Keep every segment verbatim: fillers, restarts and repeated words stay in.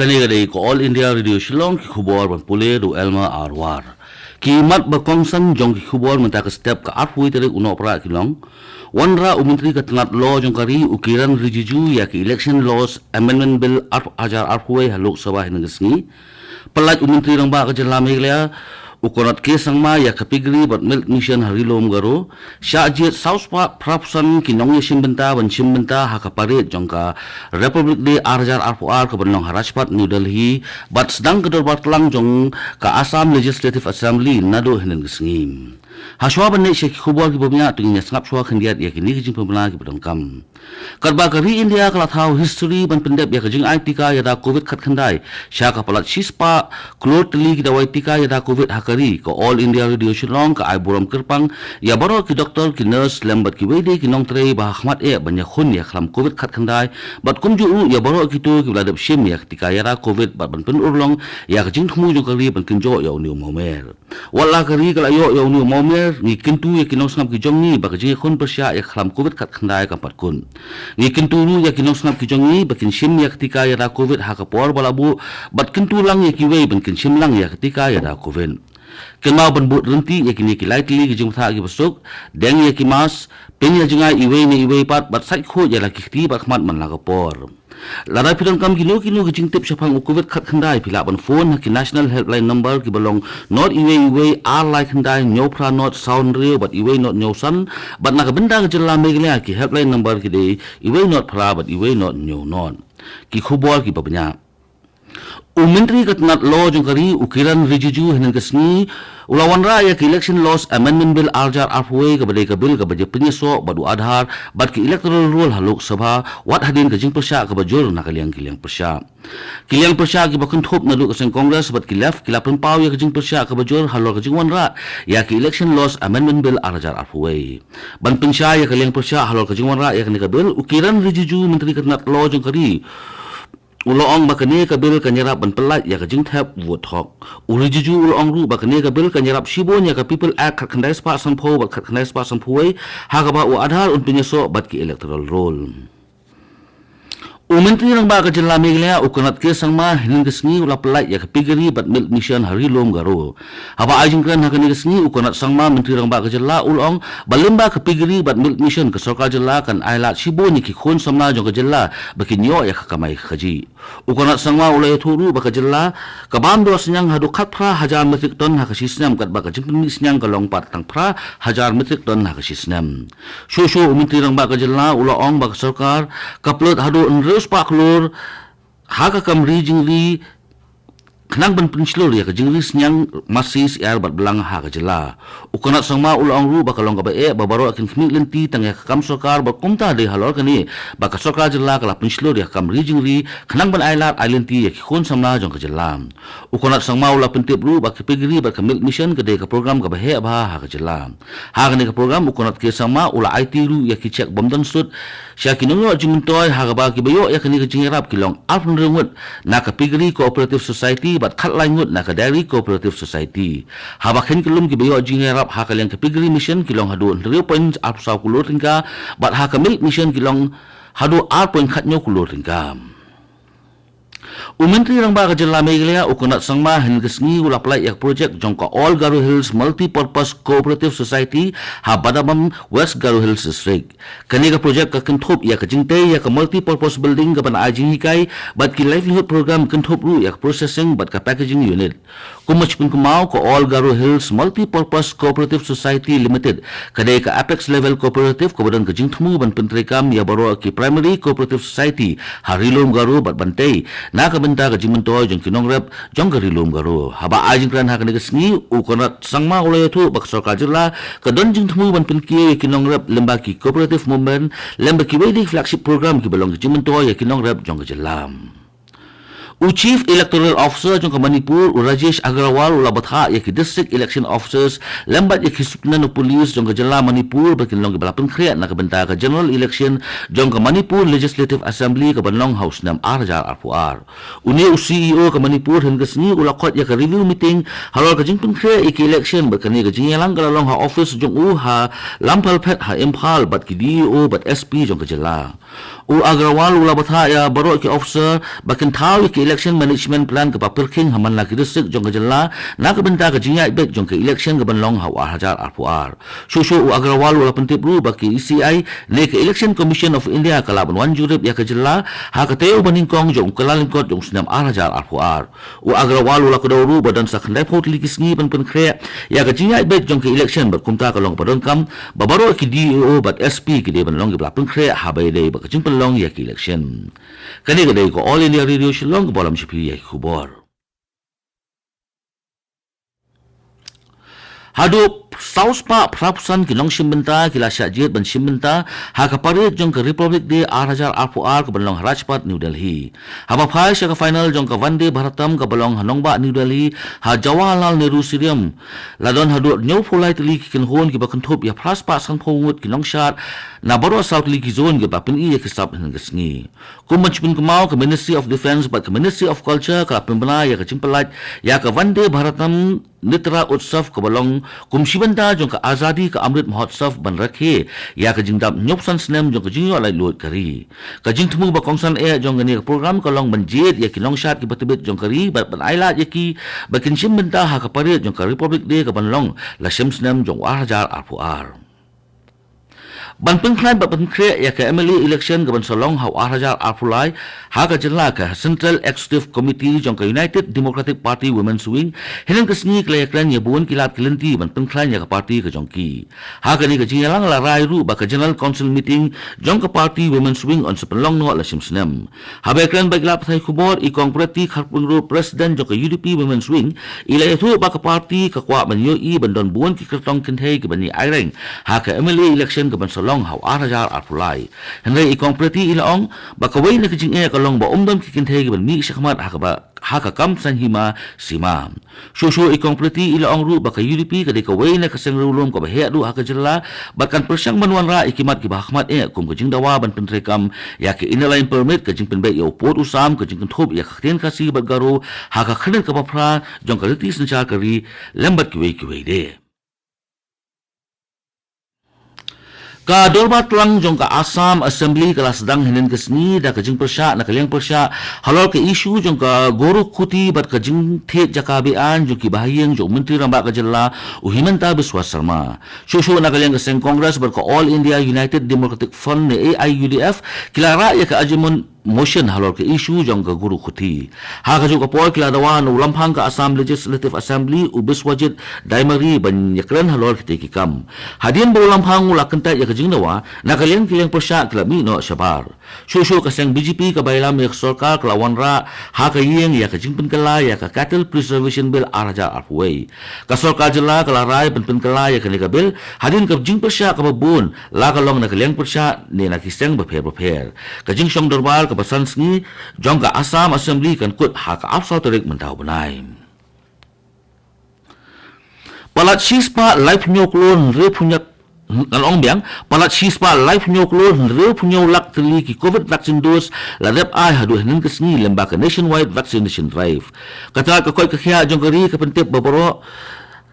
Kane ka dei ka All India Radio Shillong, ki khubor ban pule da u Elma Arwar. Ki mat ba kongsan jong ki khubor mynta ka step ka arphew tarik u Nohprah ki long: Wanrah u Myntri ka tnat law jong ka ri u Kiren Rijiju ïa ka Election Laws Amendment Bill ar hajar arphew ha Lok Sabha hynne ka sngi. Pyllait u Myntri Rangbah ka jylla Meghalaya u Conrad K Sangma ïa ka Piggery bad Milk Mission ha Ri Lum Garo. Shah jied saw spah phra phew san ki nongïashim bynta ban shim bynta ha ka parade jong ka Republic Day ar hajar arphew ar ka ban long ha Rajpath, New Delhi, bad sdang ka dorbar tlang jong ka Assam Legislative Assembly naduh hynne ka sngi. Hashwa ban leit sha ki khubor kiba bniah, to ngin ïa sngap shuwa khyndiat ïa kine ki jingpynbna kiba donkam. Katba ka ri India ka la thaw history ban pyndep ïa ka jingai tika ïada Covid khatkhyndai sha ka palat shispah klur tylli ki dawai tika ïada Covid ha ka ri, ka All India Radio Shillong ka ai burom kyrpang ïa baroh ki doktor, ki nurse lem bad kiwei de ki nongtrei ba ha khmat eh ban ïakhun ïa ka khlam Covid khatkhyndai, bad kumjuh ruh ïa baroh kito kiba la dep shim ïa ka tika ïada Covid bad ban pynurlong ïa ka jingthmu jong ka ri ban kynjoh ïa une u mawmer. Wat la ka ri ka la ïoh ïa une u mawmer, ngi kyntu ïa ki nongsngap ki jong ngi ba ka jingïakhun pyrshah ïa ka khlam Covid khatkhyndai kam pat kut. Ngi kyntu ruh ïa ki nongsngap ki jong ngi ba kin shim ïa ka tika ïada Covid ha ka por ba la buh, bad kyntu lang ïa kiwei ban kin shim lang ïa ka tika ïada Covid. Kynmaw ban bud ryntih ïa kine ki lai tylli ki jingbthah kiba suk, deng ïa ki mask, pynïajngai iwei na iwei pat, bad sait khuid ïa la ki kti bad khmat man la ka por. Lada phi donkam kino kino ki jingtip shaphang u Covid khatkhyndai, phi lah ban phone ha ki National Helpline Number kiba long not iwei iwei ar lai khyndai hynñiew phra not saw hynriew bad iwei not hynñiew san, bad na ka bynta ka jylla Meghalaya ki helpline number ki dei iwei not phra bad iwei not hynñiew not. Ki khubor kiba bniah. U Myntri ka tnat law jong ka ri u Kiren Rijiju hynne ka sngi u la wanrah ïa ka Election Laws Amendment Bill ar hajar arphew kaba dei ka bill kaba ïapynïasoh bad u Aadhaar bad ka Electoral Roll ha Lok Sabha, wat hadien ka jingpyrshah kaba jur na ka liang ki liang pyrshah. Ki liang pyrshah kiba kynthup naduh ka seng Congress bad ki Left ki la pynpaw ïa ka jingpyrshah kaba jur halor ka jingwanrah ïa ka Election Laws Amendment Bill ar hajar arphew. Ban pynshai ïa ka liang pyrshah halor ka jingwanrah ïa kane ka bill, u Kiren Rijiju, Myntri ka tnat law jong ka ri, u la ong ba kane ka bill kan ïarap ban pyllait ïa ka jingthep vote hok. U Rijiju u la ong ruh ba kane ka bill kan ïarap shibun ïa ka People Act khatkhyndai spah sanphew bad khatkhyndai spah sanphew wei, ha kaba u Aadhaar un pynïasoh bad ki Electoral Roll. U Myntri Rangbah ka jylla Meghalaya u Conrad K Sangma hynne ka sngi u la pyllait ïa ka Piggery bad Milk Mission ha Ri Lum Garo. Haba ai jingkren ha kane ka sngi, u Conrad Sangma, Myntri Rangbah ka jylla, u la ong ba lyngba ka Piggery bad Milk Mission ka sorkar jylla kan ai lad shibun ïa ki khun samla jong ka jylla ba kin ïoh ïa ka kamai kajih. U Conrad Sangma u la ïathuh ruh ba ka jylla ka bam doh synñiang haduh khatphra hajar metric ton ha ka shi snem, katba ka jingpynmih synñiang ka long pat tang phra hajar metric ton ha ka shi snem. Shuh shuh u Myntri Rangbah ka jylla u la ong ba ka sorkar ka pynlut haduh hynriew spah klur ha ka kam ri jingri khnang ban pynshlur ïa ka jingri synñiang masi syiar bad blang ha ka jylla. U Conrad Sangma u la ong ruh ba ka long kaba eh ba baroh kin khmih lynti tang ïa ka kam sorkar bad kumta dei halor kane ba ka sorkar jylla ka la pynshlur ïa ka kam ri jingri khnang ban ai lad ai lynti ïa ki khun samla jong ka jylla. U Conrad Sangma u la pyntip ruh ba ka Piggery bad ka Milk Mission ka dei ka program kaba heh bha ha ka jylla. Ha kane ka program u Conrad K Sangma u la aiti ruh ïa ki cheque bym don sut sha ki nongïoh jingmyntoi, ha kaba kiba ïoh ïa kane ka jingïarap ki long arphew hynriew ngut na ka Piggery Cooperative Society bad khatlai ngut na ka Dairy Cooperative Society. Haba khein kyllum kiba ïoh jingïarap ha ka liang ka Piggery Mission ki long haduh hynriew point arphew saw klur tyngka, bad ha ka Milk Mission ki long haduh ar point khathynñiew klur tyngka. U Myntri Rangbah ka jylla Meghalaya u Conrad Sangma hynne ka sngi u la pyllait ïa ka projek jong ka All Garo Hills Multipurpose Cooperative Society ha Badabam, West Garo Hills District. Kane ka projek ka kynthup ïa ka jingtei ïa ka Multipurpose Building kaban ai jinghikai bad ki livelihood program, kynthup ruh ïa ka processing bad ka packaging unit. Kum ba shu pynkynmaw, ka All Garo Hills Multipurpose Cooperative Society Limited ka dei ka apex level cooperative kaba don ka jingthmu ban pyntreikam ïa baroh ki Primary Cooperative Society ha Ri Lum Garo bad ban tei na ka bynta ka jingmyntoi jong ki nongrep jong ka Ri Lum Garo. Haba ai jingkren ha kane ka sngi, u Conrad Sangma u la ïathuh ba ka sorkar jylla ka don jingthmu ban pynkiew ïa ki nongrep lyngba ki cooperative movement lem bad kiwei de ki flagship program kiba long ka jingmyntoi ïa ki nongrep jong ka jylla. U Chief Electoral Officer jong ka Manipur, u Rajesh Agrawal, u la bthah ïa ki District Election Officers lem bad ïa ki Superintendent of Police jong ka jylla Manipur ba kin long kiba la pynkhreh na ka bynta ka General Election jong ka Manipur Legislative Assembly kaban long ha u snem ar hajar arphew ar. Une u C E O ka Manipur hynne ka sngi u la khot ïa ka review meeting halor ka jingpynkhreh ïa ki election, bad kane ka jingïalang ka la long ha office jong u ha Lamphel Phet ha Imphal bad ki D E O bad S P jong ka jylla. U Agrawal u la bthah ïa baroh ki officer ba kin thaw ïa ki Election Management Plan kaba pyrkhing ha man la ki district jong ka jylla na ka bynta ka jingïaid beit jong ka election kaban long ha u ar hajar arphew ar. Shuh shuh u Agrawal u la pyntip ruh ba ka E C I ne ka Election Commission of India ka lah ban wan jurip ïa ka jylla ha ka taïew banyngkong jong u Kyllalyngkot jong u snem ar hajar arphew ar. U Agrawal u la kdew ruh ba don sa khyndaiphew tylli ki sngi ban pynkhreh ïa ka jingïaid beit jong ka election bad kumta ka long kaba donkam ba baroh ki D A O bad S P ki dei ban long kiba la pynkhreh haba ïadei bad ka jingpynlong ïa ka election. Kane ka dei ka All India Radio Shillong kaba lam sha phi ïa ki khubor. Haduh saw spah phra phew san ki nongshim bynta ki la shah jied ban shim bynta ha ka parade jong ka Republic Day ar hajar arphew ar kaban long ha Rajpath New Delhi. Haba phai sha ka final jong ka Vande Bharatam kaba long ha nongbah New Delhi ha Jawaharlal Nehru Stadium, la don haduh hynñiewphew lai tylli ki kynhun kiba kynthup ïa phra spah sanphew ngut ki nongshad na baroh saw tylli ki zone kiba pyni ïa ki sap hynne ka sngi. Kum ban shu pynkynmaw, ka Ministry of Defence bad ka Ministry of Culture ka la pynbna ïa ka jingpyllait ïa ka Vande Bharatam Netra Utsav kaba long kum shi bynta jong ka Azadi Ka Amrit Mahotsav ban rakhe ïa ka jingdap hynñiew phew san snem jong ka jingïoh laitluid ka ri. Ka jingthmu ba kongsan eh jong kane ka program ka long ban jied ïa ki nongshad kiba tbit jong ka ri bad ban ailad ïa ki ba kin shim bynta ha ka parade jong ka Republic Day kaban long la shim snem jong u ar hajar arphew ar. Ban pynkhlaiñ bad pynkhreh ïa ka M L A election kaban sa long ha u ar hajar arphew lai ha ka jylla, ka Central Executive Committee jong ka United Democratic Party Women's Wing hynne ka sngi ka la ïakren ïa bun ki lad ki lynti ban pynkhlaiñ ïa ka party ka jong ki. Ha kane ka jingïalang la rai ruh ba ka General Council meeting jong ka party Women's Wing yn sa pynlong noh la shim snem. Haba ïakren bad ki lad pathai khubor, i Kong Pretty Kharpung Road, President jong ka U D P Women's Wing, i la ïathuh ba ka party ka kwah ban ïohi ban don bun ki kyrtong kynthei kiban ïai reng ha ka M L A election kaban sa long ha u ar hajar arphew lai. Hynrei i Kong Pretty i la ong ba kawei na ka jingeh ka long ba ym don ki kynthei kiban mih shakhmat ha kaba, ha ka kam saiñ hima sima. Shuh shuh i Kong Pretty i la ong ruh ba ka U D P ka dei kawei na ka seng riewlum kaba heh duh ha ka jylla bad kan pyrshang ban wanrah ïa ki mat kiba hakhmat eh, kum ka jingdawa ban pyntreikam ïa ka Inner Line Permit, ka jingpynbeit ïa u pud u sam, ka jingkynthup ïa ka ktien Khasi bad Garo ha ka khyrnit kaba phra jong ka riti synshar ka ri, lem bad kiwei kiwei de. Ka dorbar tlang jong ka Assam Assembly ka la sdang hynne ka sngi da ka jingpyrshah na ka liang pyrshah halor ka issue jong ka Guru Khuti bad ka jingthied jaka be-aiñ jong ki bahaïing jong u Myntri Rangbah ka jylla, u Himanta Biswa Sarma. Shuh shuh na ka liang ka seng Congress bad ka All India United Democratic Front ne A I U D F ki la rah ïa ka adjournment motion halor ka issue jong ka Guru Khuti. Ha kajuh ka por ki la dawa na u lamphang ka Assam Legislative Assembly, u Biswajit Daimari, ban ïakren halor kitei ki kam. Hadien ba u lamphang u la kyntait ïa ka jingdawa, na ka liang ki liang pyrshah ki la mih noh shabar. Shuh shuh ka seng B J P kaba ïalam ïa ka sorkar ka la wanrah ha ka ïing ïa ka jingpynkylla ïa ka Cattle Preservation Bill ar hajar arphew wei. Ka sorkar jylla ka la rai ban pynkylla ïa kane ka bill hadien ka jingpyrshah kaba bun, la ka long na ka liang pyrshah ne na ki seng bapher bapher. Ka jingshong dorbar kaba san sngi jong ka Assam Assembly kan kut ha ka arphew saw tarik mynta u bnai. Palat shispah laiphew hynñiew klur hynriewphew hynñiew, ngan ong biang, palat shispah laiphew hynñiew klur hynriewphew hynñiew lak tylli ki Covid vaccine dose la dep ai haduh hynne ka sngi lyngba ka Nationwide Vaccination Drive. Ka tnat ka koit ka khiah jong ka ri ka pyntip ba baroh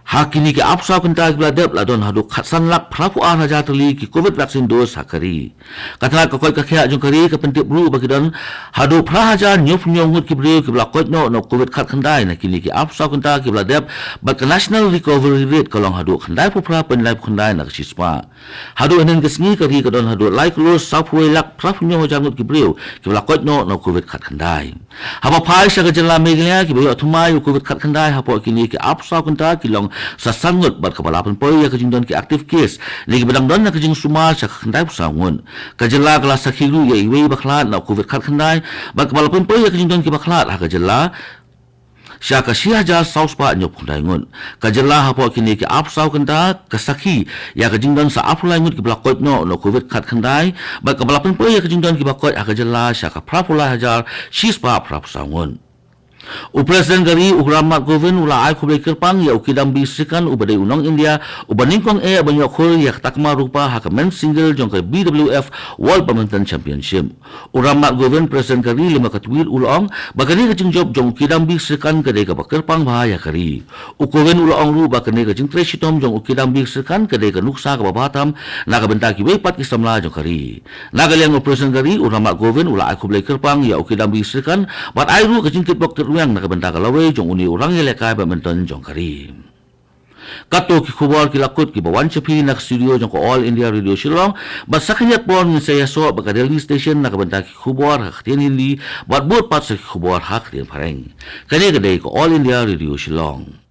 ha kine ki arphew saw kynta kiba la dep la don haduh khatsan lak phraphew ar hajar tylli ki Covid vaccine dose ha ka ri. Ka tnat ka koit ka khiah jong ka ri ka pyntip ruh ba ki don haduh phra hajar hynñiewphew hynñiew ngut ki briew kiba la koit noh na u Covid khatkhyndai na kine ki arphew saw kynta kiba la dep, bad ka National Recovery Rate ka long haduh khyndaiphew phra point laiphew khyndai na ka shispah. Haduh hynne ka sngi ka ri ka don haduh lai klur sawphew wei lak phraphew hynñiew hajar ngut ki briew kiba la koit noh na u Covid khatkhyndai. Haba phai sha ka jylla Meghalaya, kiba ïoh thymmai ïa u Covid khatkhyndai hapoh kine ki arphew saw kynta ki long sa san ngut, bad kaba la pynpoi ïa ka jingdon ki active case ne kiba dang don na ka jingsumar sa ka khyndaiphew saw ngut. Ka jylla ka la sakhi ruh ïa iwei i bakhlad na u Covid khatkhyndai, bad kaba la pynpoi ïa ka jingdon ki bakhlad ha ka jylla sa ka shi hajar saw spah hynñiewphew khyndai ngut. Ka jylla hapoh kine ki arphew saw kynta ka sakhi ïa ka jingdon sa arphew lai ngut kiba la koit noh na u Covid khatkhyndai, bad kaba la pynpoi ïa ka jingdon kiba koit ha ka jylla sa ka phraphew lai hajar shispah phraphew saw ngut. U President ka ri, u Ram Nath Kovind, u la ai khublei kyrpang ïa u Kidambi Srikanth, uba dei u nong India uba nyngkong eh ban ïoh khur ïa ka takma rupa ha ka men's single jong ka B W F World Badminton Championship. U Ram Nath Kovind, President ka ri, lem bad ka tweet u la ong ba kane ka jingjop jong u Kidambi Srikanth ka dei kaba kyrpang bha ïa ka ri. U Kovind u la ong ruh ba kane ka jingtrei shitom jong u Kidambi Srikanth ka dei ka nuksa kaba bha tam na ka bynta kiwei pat ki samla jong ka ri. Na ka liang u President ka ri, u Ram Nath Kovind, u la ai khublei kyrpang ïa u Kidambi Srikanth bad ai ruh ka jingkitbok kitrwiang na ka bynta ka lawei jong une u rangïalehkai badminton jong ka ri. Katto ki khubor ki la kut kiba wan sha phi na ka studio jong ka All India Radio Shillong, bad sa khyndiat por ngin sa ïasoh bad ka Delhi Station na ka bynta ki khubor ha ka ktien Hindi bad bud pat sa ki khubor ha ka ktien Phareng. Kane ka dei ka All India Radio Shillong.